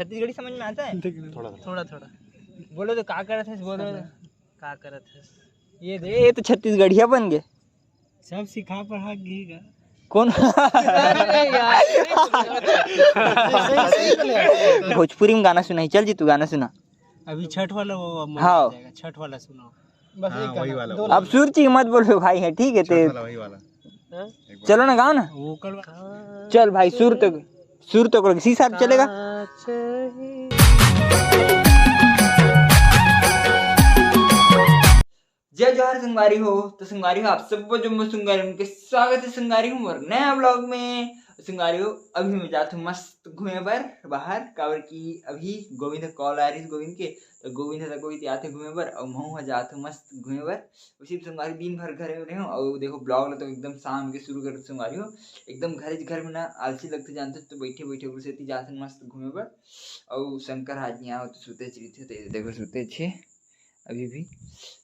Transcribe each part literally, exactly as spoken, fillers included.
छत्तीसगढ़ी समझ में आता है? थोड़ा थोड़ा। थोड़ा थोड़ा। बोलो तो, का करत हस? बोलो तो। का करत हस? ये दे, ये तो छत्तीसगढ़िया बन गए। सब सिखा पढ़ा गई का? कौन? अरे यार। भोजपुरी में गाना सुनाई, चल जी, तू गाना सुना। अभी छठ वाला वो अब हाँ। आ जाएगा, छठ वाला सुनाओ। बस हाँ, एक वही गाना, वाला, दो वही अब सुर चीज मत बोलो भाई, है ठीक है? छठ ते वाला, वही वाला। हाँ? एक बार। चलो ना, गाओ ना। वो कल चल भाई, सुर तो, सुर तो करो, सी साहब चलेगा। जय जोहार संगवारी हो। तो संगवारी हो, आप सबो जम्मो संगवारी मन के स्वागत है संगवारी हो मोर नया ब्लॉग में। संगवारी हो, अभी मैं जात हूँ मस्त घूमे बर बाहर, काबर कि अभी गोविंद कॉल आ रही गोविंद के, तो गोविंद ह कोई आते घूमे बर, और महू ह जात हूँ मस्त घूमे बर। उसी संगवारी दिन भर घरे में रहूँ, और देखो ब्लॉग ला तो एकदम शाम के शुरू कर संगवारी हो, एकदम घरे घर में ना आलसी लगते जानते, तो बैठे बैठे उसे जात हूँ मस्त घूमे बर। और शंकर आज यहाँ तो सुते चली थे, तो देखो सुते छे अभी भी।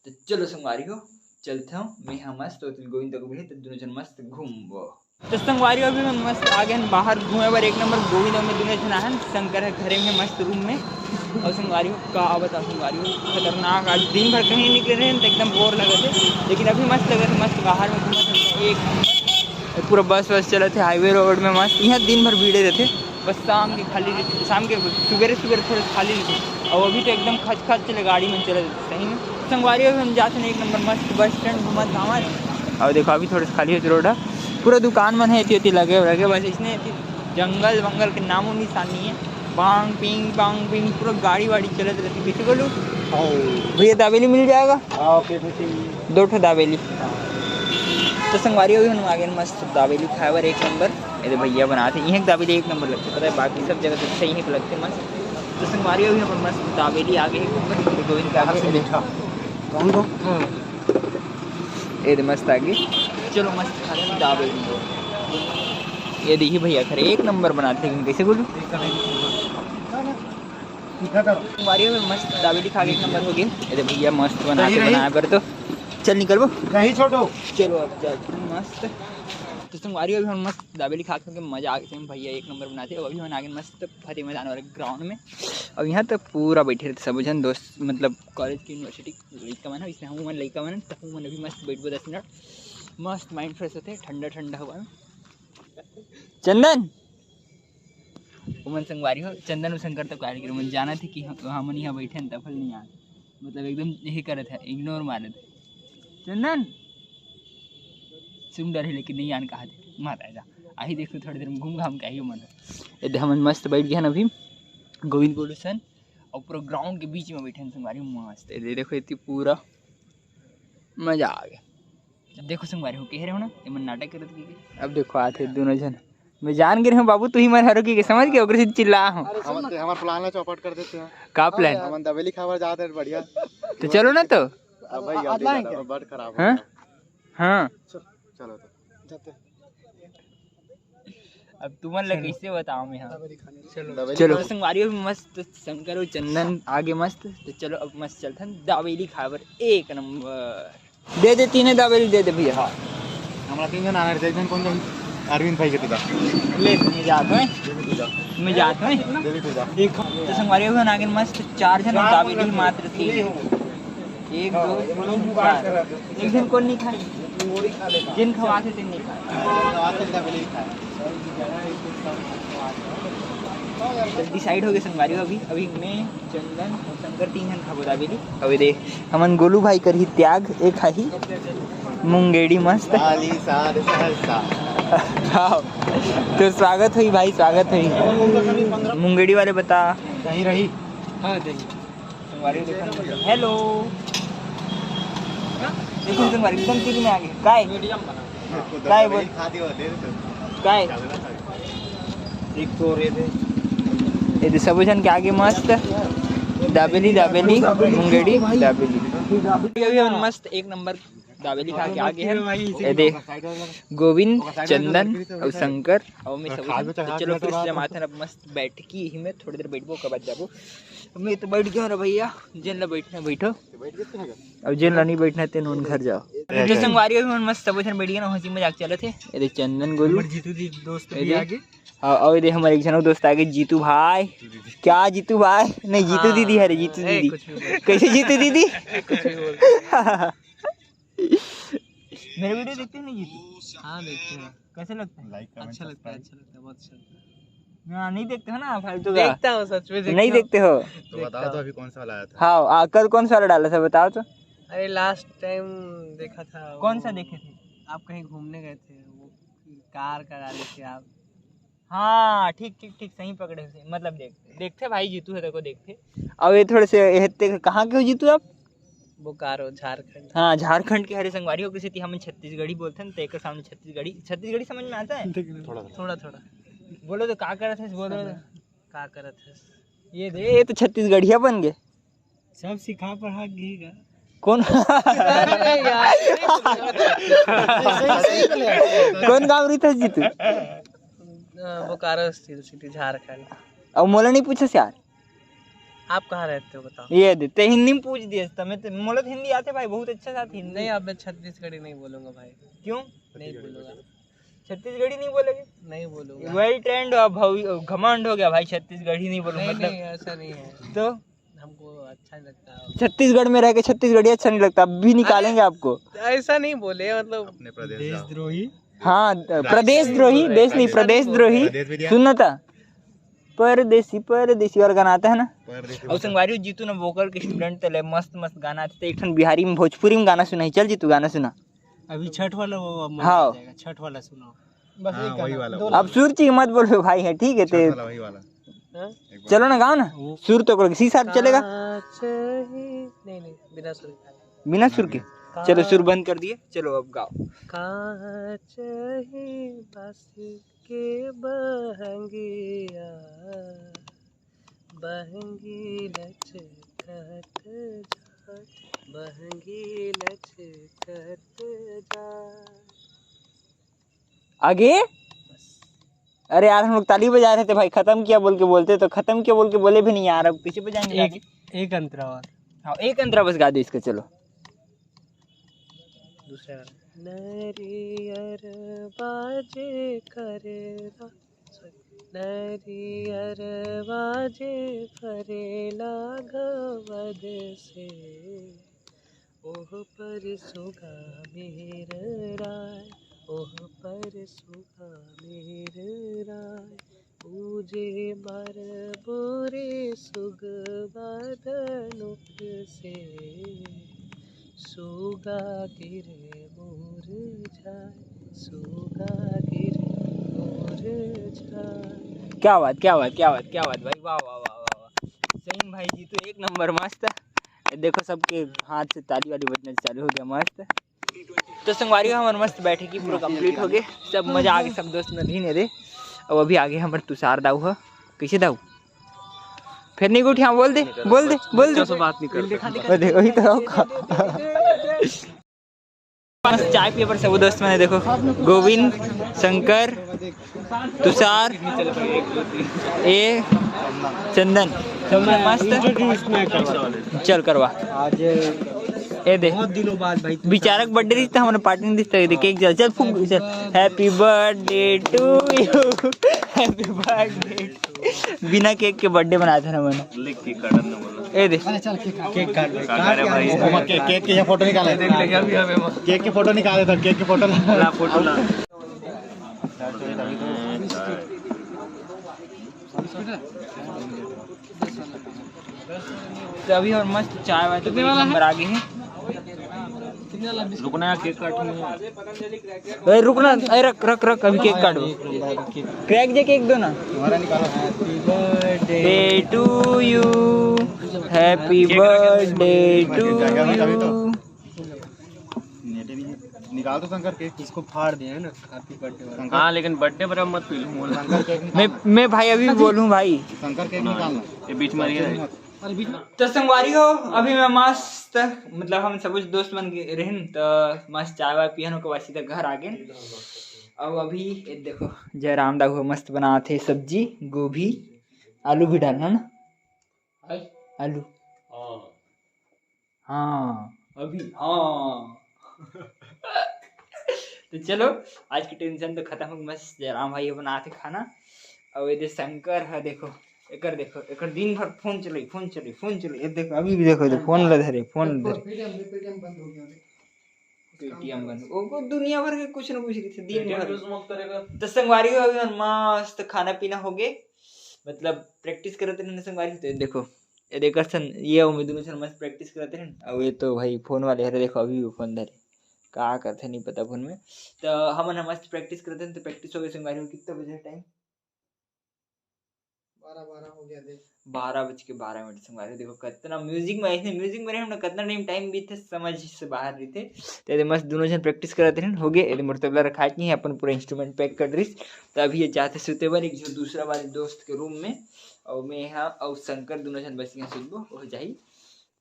तो चलो संगवारी हो, चलत हूँ मैं, हाँ मस्त, तो गोविंद तक भी, तो दोनों जन मस्त घूमबो। तो संगवारी हो, अभी मैं मस्त आ गए बाहर घूमे बर, एक नंबर। गोविंद और मैं दोनों जन आहन, शंकर है घरे में मस्त रूम में। और संगवारी हो, का बता संगवारी हो, खतरनाक, आज दिन भर कहीं निकले रहे तो एकदम बोर लगे थे, लेकिन अभी मस्त लगे थे, मस्त बाहर में घूमे थे, एक नंबर। पूरा बस वस चलत है हाईवे रोड में मस्त, यहाँ दिन भर भीड़े रहते। बस शाम के खाली रहिथे, शाम के सुबेरे सुबेरे थोड़ा खाली रहिथे, और अभी तो एकदम खच खच चले गाड़ी में चले जाथे सही में। संगवारी हो, अभी हम जात हन एक नंबर मस्त बस स्टैंड घूमत घामत। और देखो अभी थोड़ा खाली हो रोड है, पूरा दुकान मन है एती ओती लगे लगे, बस इसने एती जंगल वंगल के नामो निशान नहीं है। बांग पिंग बांग पिंग पूरा गाड़ी वाड़ी चलत रहती, कैसे बोलू? भैया दाबेली मिल जाएगा? हाँ, ओके, दो तीन। दो ठो दाबेली। तो संगवारी हो, अभी हम आगे मस्त दाबेली खाए बर एक नंबर। ये दे भैया बनात हे, इहें के दाबेली एक नंबर लगथे, पता है, बाकी सब जगह तो अच्छा इहें के लगथे मस्त। तो संगवारी हो, अभी हमर मस्त दाबेली आगे एक नंबर, गोविंद के आगे। मीठा। कौन को? ये दे मस्त आगे। चलो मस्त खा लेन दाबेली। ये देखिए भैया खरे एक नंबर बनात हे, लेकिन कैसे बोलू? संगवारी हो, मस्त दाबेली खा के एक नंबर हो गए। ये दे भैया मस्त बना के बनाए बर तो चल निकलबो। नहीं छोटो। चलो अब चल मस्त। तो संगवारी हो, अभी हम मस्त दाबेली खा के मजा आ गया, भैया एक नंबर बनाते। अब अभी हम आगे मस्त फतेह मैदान वाले ग्राउंड में। अब यहाँ तो पूरा बैठे रहते सब जन दोस्त, मतलब कॉलेज के यूनिवर्सिटी लइका मन है, इसमें हम मन लइका मन, तो हम मन अभी मस्त बैठबो दस मिनट, मस्त माइंड फ्रेश होते, ठंडा ठंडा हवा में। चंदन, ओमन संगवारी हो, चंदन अउ शंकर तो काहे के ओमन जानत हे कि हम, हमन यहाँ बैठे हन, तफल नहीं आन, मतलब एकदम यही करत है, इग्नोर मारत है। चंदन सुन डर है, लेकिन नहीं आन कहा थे, मत आएगा। आही देखो थोड़ी देर में घूम घाम के आही ओमन। ये दे हमन मस्त बैठ गए हन अभी गोविंद गोलू सन, और पूरा ग्राउंड के बीच में बैठे हन संगवारी, मस्त। ये दे देखो इतनी पूरा मजा आ गया। देखो संगवारी हो, कह रहे हो ना, ये मन नाटक करत की। अब देखो आते दोनों जन, मैं जान गए हूँ बाबू, तू ही मन हरो की समझ के ओकरे से चिल्ला हूँ। अरे सुन ना। हमार प्लान ला चौपट कर देते हैं। का प्लान? हमन दबेली खावर जात है बढ़िया। तो चलो ना तो। अब भाई अब गलती लाएंगे। कर रहा हूँ, बड़ खराब हो हाँ? गया। हाँ। चलो तो। जाते हैं। अब तुमन ला कैसे बताओ मैं, हाँ? दबेली खाने। चलो। दबेली चलो। खाने। तो संगवारी हो मस्त, शंकर और चंदन आगे मस्त, तो चलो अब मस्त चलथन दाबेली खाए बर एक नंबर। दे दे, तीने दाबेली दे दे भैया। हाँ। हमरा तीन जन आना है, एक जन कौन जाही? अरविंद भाई के तुझा। ले, मैं जात हूँ। दे दे तुझा। मैं जात हूँ। दे दे तुझा। एक तो संगवारी हो ना, आगे मस्त चार जन दाबेली मात्र तीन। एक, दो, तीन, चार। एक जन कौन नहीं खाए? जिन खवा के तीन नहीं खाए। जल्दी साइड हो गए संगवारी हो, अभी, अभी मैं, चंदन और शंकर तीन जन खाबो दाबेली। अभी देख, हमन गोलू भाई करही त्याग, एक खाही मुंगेड़ी मस्त। आली सार सहसा। हाँ, तो स्वागत हुई भाई, स्वागत हुई। मुंगेड़ी वाले बता। कहीं रही? हाँ, देखिए। संगवारी हो देखो। हेलो। देखो संगवारी एकदम तीर में आ गए। काय? काय बोल? काय? एक तो रे दे। ये दे सबो जन के आगे मस्त दाबेली, दाबेली, मुंगेड़ी, दाबेली। अभी हम मस्त एक नंबर दाबेली खा के आगे हे। ये दे, गोविंद, चंदन अउ शंकर अउ मैं सब। तो चलो फिर से जमाथन अब मस्त बैठकी ही में, थोड़ी देर बैठबो, ओकर बाद जाबो। मैं तो बैठ गया रे भैया, जेन ला बैठना बैठो, अउ जेन ला नहीं बैठना तेन उन घर जाओ। तो संगवारी अभी मन मस्त सबो झन बैठ गए ना, हंसी मजाक चलत हे। ये दे चंदन गोलू, जीतू दी दोस्त भी आगे। हाँ, अउ ये दे हमर एक झन अउ दोस्त आगे, जीतू भाई। क्या जीतू भाई? नहीं, जीतू दीदी हरे, जीतू दीदी। कैसे जीतू दीदी? मेरे वीडियो देखते हो नहीं जीतू? हाँ, देखते हैं। कैसे लगता है? अच्छा लगता है, अच्छा लगता है, बहुत अच्छा लगता है। हाँ, नहीं देखते हो ना फालतू का? देखता हूँ, सच में देखता हूँ। नहीं देखते हो? तो बताओ तो, अभी कौन सा वाला आया था? हाँ, आ, कल कौन सा वाला डाला था, बताओ तो। अरे, लास्ट टाइम देखा था। कौन सा देखे थे? आप कहीं घूमने गए थे, वो कार का डाले थे आप। हाँ, ठीक, ठीक, ठीक, सही पकड़े हो, मतलब देख, देखते भाई, जीतू हे, देखो, देखते। अब ये थोड़े से, ये ते कहाँ के हो जीतू आप? बोकारो, झारखंड। हाँ, झारखंड के हरे संगवारी हो, किसी हम छत्तीसगढ़ी बोलते हैं, तो एक सामने छत्तीसगढ़ी, छत्तीसगढ़ी समझ में आता है? थोड़ा, थोड़ा। थोड़ा, थोड़ा। बोलो तो, का करत है, बोलो तो। का करत है? ये दे, ये तो छत्तीसगढ़िया बन गए। सब सिखा पढ़ा गई का? कौन? अरे यार, कौन गाँव रही था जीतू? अ, बोकारो स्टील सिटी, झारखंड। अब मोला नहीं पूछे यार। आप कहाँ रहते हो, बताओ? ये दे, ते हिंदी में पूछ दिए, तमे ते, मोला तो हिंदी आते भाई, बहुत अच्छा साथ हिंदी। नहीं, अब मैं छत्तीसगढ़ी नहीं बोलूँगा भाई। क्यों? नहीं बोलूँगा। छत्तीसगढ़ी नहीं बोलेगे? नहीं बोलूँगा। वही ट्रेंड हो, भाई, घमंड हो गया भाई, छत्तीसगढ़ी नहीं बोलूँ, नहीं, मतलब। नहीं, ऐसा नहीं है। तो? हमको अच्छा नहीं लगता। छत्तीसगढ़ में रह के छत्तीसगढ़ी अच्छा नहीं लगता, अब भी निकालेंगे आपको। ऐसा नहीं बोले, मतलब। अपने प्रदेश जाओ। देशद्रोही। हाँ, द-, प्रदेशद्रोही, देश नहीं, प्रदेशद्रोही। प्रदेश भी दिया। सुन ना ता, परदेसी, परदेसी वाला गाना आता है ना? परदेसी और वाला। संगवारी जीतू ना वोकल के स्टूडेंट तले मस्त मस्त गाना आते। एक ठन बिहारी में, भोजपुरी में गाना सुनाई। चल जीतू, गाना सुना। अभी छठ वाला वो अब मजा आ जाएगा। छठ वाला सुनाओ। बस हाँ, एक गाना, वही वाला, दो वही वाला। अब सुर ची मत बोलो भाई, है ठीक है छठ ते। वाला, वही वाला। हाँ? एक बार। चलो ना, गाओ ना। वो सुर तो करो, सी साथ चलेगा। काच ही, नहीं, नहीं, बिना सुर के। बिना सुर के? हाँ। चलो, सुर बंद कर दिए, चलो अब गाओ। काच ही बस के बहंगिया, बहंगी लचकत जा, बहंगी लचकत जा। आगे? अरे यार, हम लोग ताली बजा रहे थे भाई, खत्म किया बोल के बोलते तो खत्म किया बोल के बोले भी नहीं यार, अब कैसे बजाएंगे एक, ताली? एक अंतरा और। हाँ, एक अंतरा बस गा दो इसका, चलो। दूसरा गाना। नरियर बाजे करेला, नरियर बाजे फरेला घवद से। ओह पर सुगा मेर राय, ओह पर सुगा मेर राय, पूजे बर बोरे सुगवा धनुख से। सुगा गिरे मुरझाय, सुगा गिरे मुरझाय। क्या बात, क्या बात, क्या बात, क्या बात भाई, वाह, वाह, वाह, वाह, वाह। सही में भाई जीतू एक नंबर, मस्त। देखो, सबके हाथ से ताली वाली बजना चालू हो गया, मस्त। तो संगवारी हो, हमर मस्त बैठकी पूरा complete हो गए, सब मजा आ गए, सब दोस्त मन रहिन हे दे। अब अभी आगे हमर तुषार दाऊ ह, कैसे दाऊ? फिर नहीं उठी, हाँ, बोल दे, बोल दे, बोल दे। बच्चा से बात नहीं करता। वो दे, वही तो। मस्त चाय पिए बर सब दोस्त मन हे, देखो, गोविंद, शंकर, तुषार, ए, चंदन, सब मन मस्त। चल करवा। आज ए दे। बहुत दिनों बाद भाई। बेचारा के birthday रही तो हमने party नहीं देता, cake जला, चल फूक, चल। Happy birthday to you, happy birthday। बिना cake के birthday बनाए थे ना मैंने। लिख के काटन ना बोलो। ए दे। अरे चल, cake काट। Cake काट। काट रहे भाई। ओमा cake, cake के यहाँ photo निकाले। देख ले, अभी, अभी, अभी। Cake के photo निकाले तो cake के photo ला। ला, photo ला। तो अभी और मस्त चाय वाय तो एक नंबर आ गई है। रुकना यार, cake काटनी है। ए, रुकना, ए, रख, रख, रख, अभी cake काटो। Crack जे cake दो ना। Happy birthday to you, happy birthday to you। निकाल तो शंकर cake। इसको फाड़ दिया है ना, happy birthday वाला। हाँ, लेकिन birthday पर मत पी लो। शंकर cake निकाल। मैं, मैं भाई अभी बोलूँ भाई। शंकर cake निकालना। ये बीच में नहीं है। और बीच में तो संगवारी हो, अभी मैं मस्त, मतलब हम सब दोस्त मन गे रहिन, तो मस्त चाय वाय पियन, ओकर बाद सीधा घर आ गेन। अउ अभी ये देखो, जयराम दाऊ ह मस्त बनात हे सब्जी, गोभी, आलू भी डालना ना, आलू। हाँ। हाँ, अभी, हाँ। तो चलो, आज की टेंशन तो खत्म हो गई, मस्त जयराम भाई बनात हे खाना। अउ ये दे शंकर है, देखो, एकर देखो, एकर दिन भर फोन चले, फोन चले, फोन चले। ये देखो, अभी भी देखो, ये फोन ला धरे, फोन ला धरे। पेटीएम, पेटीएम बंद हो गया। पेटीएम बंद, वो, वो दुनिया भर के कुछ ना कुछ रहिथे दिन भर। तो संगवारी हो, अभी हमन मस्त खाना पीना हो गे, मतलब प्रैक्टिस करत रहिन संगवारी। तो देखो, ये देखत हन, ये अउ मैं दोनों झन मस्त प्रैक्टिस करत रहिन। अउ ये तो भाई फोन वाले हरे, देखो अभी भी फोन धरे, का करथे नहीं पता फोन में। तो हमन ह मस्त प्रैक्टिस करत रहिन, तो प्रैक्टिस हो गे संगवारी हो। कितना बजे टाइम? बारह, बारह हो गया देख। बारह बज के बारह मिनट संगवारी हो। देखो कितना म्यूजिक में, ऐसे म्यूजिक में रहे हम ना, कितना टाइम, टाइम बीते समझ से बाहर रहिथे। तो ये मस्त दोनों झन प्रैक्टिस करत रहिन, हो गे। ये मोर तबला रखाए के हे, अपन पूरा इंस्ट्रूमेंट पैक कर रहिस। तो अभी ये जाथे सुते बर एक जो दूसरा वाले दोस्त के रूम में, अउ मैं हा अउ शंकर दोनों झन बस यहाँ सुतबो, हो जाही।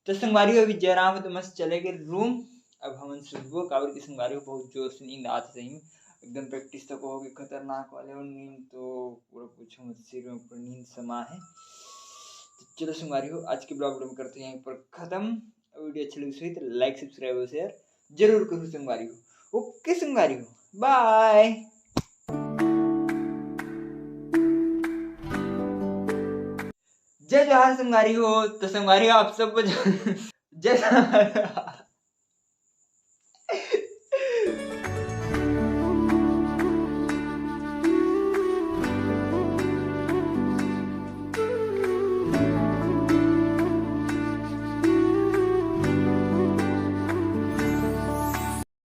तो संगवारी हो, अभी जयराम तो मस्त चले गे रूम। अब हमन सुतबो, काबर कि संगवारी हो बहुत जोर से नींद आत हे सही में, एकदम प्रैक्टिस तक हो गे खतरनाक वाले, और नींद तो पूरा पूछो मत, सिर में पूरा नींद समा हे। तो चलो संगवारी हो, आज के ब्लॉग हम करते हैं यहीं पर खत्म। वीडियो अच्छा लगे तो लाइक, सब्सक्राइब और शेयर जरूर करो संगवारी हो। ओके संगवारी हो, बाय। जय जोहार संगवारी हो। तो संगवारी हो आप सबको जय जोहार।